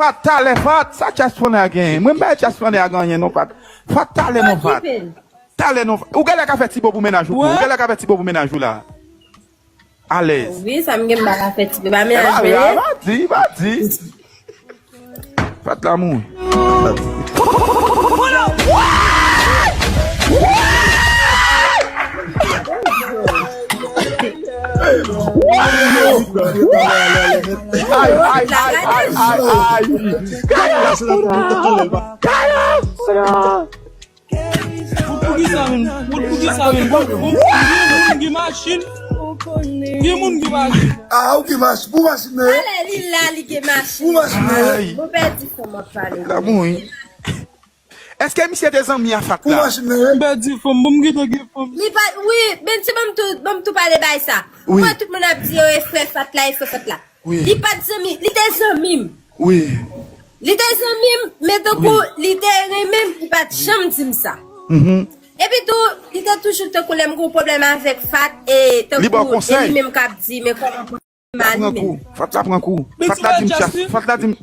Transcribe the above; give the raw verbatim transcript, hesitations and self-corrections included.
Fat, talè, Fat, sa Chaspana genyen? Mwen, m bay Chaspana a genyen, non, Fat. Fat, talè, non, Fat. Talè, non, Fat. Ou genlè ka fè ti bo pou mennaj ou, tou. Ou genlè ka fè ti bo pou mennaj ou la. Alèz. Wi, sa m gen, m pa ka fè ti bo ba mennaj mwen. Pa di, pa di. Fat la mouri. Ay, ay, ay, ay, ay, ay. Kayo! Kayo! Kayo! Wood, poukisa menm? Wood, poukisa menm? Bon, bon, bon, gen moun gen machin. Gen moun gen machin. Ah, ou gen machin. Pou machin nan ye? Alè, li la, li gen machin. Pou machin nan ye? Ay. Mwen pèdi fò m ap pale. Fat la mouri. Èske misye te zanmi a Fat la? Pou machin nan ye? M pèdi fanm, bon, m gentan gen fanm. Li pa, wi, men ti ban m tou, ban m tou pale bay sa. Wi. Mwen, tout moun ap di, yo, e frè Fat la, e frè Fat la. Wi. Li pa t zanmi, li te zanmi m. Wi. Li te zanmi m, men tankou li te renmen m, li pa t janm di m sa. Mhm. Epi tou, li te toujou tankou lè m gen pwoblèm avèk Fat, e tankou e li menm k ap di, men kòman pou mal menm. Fat la pran kou. Fat la di m chas. Fat la di m.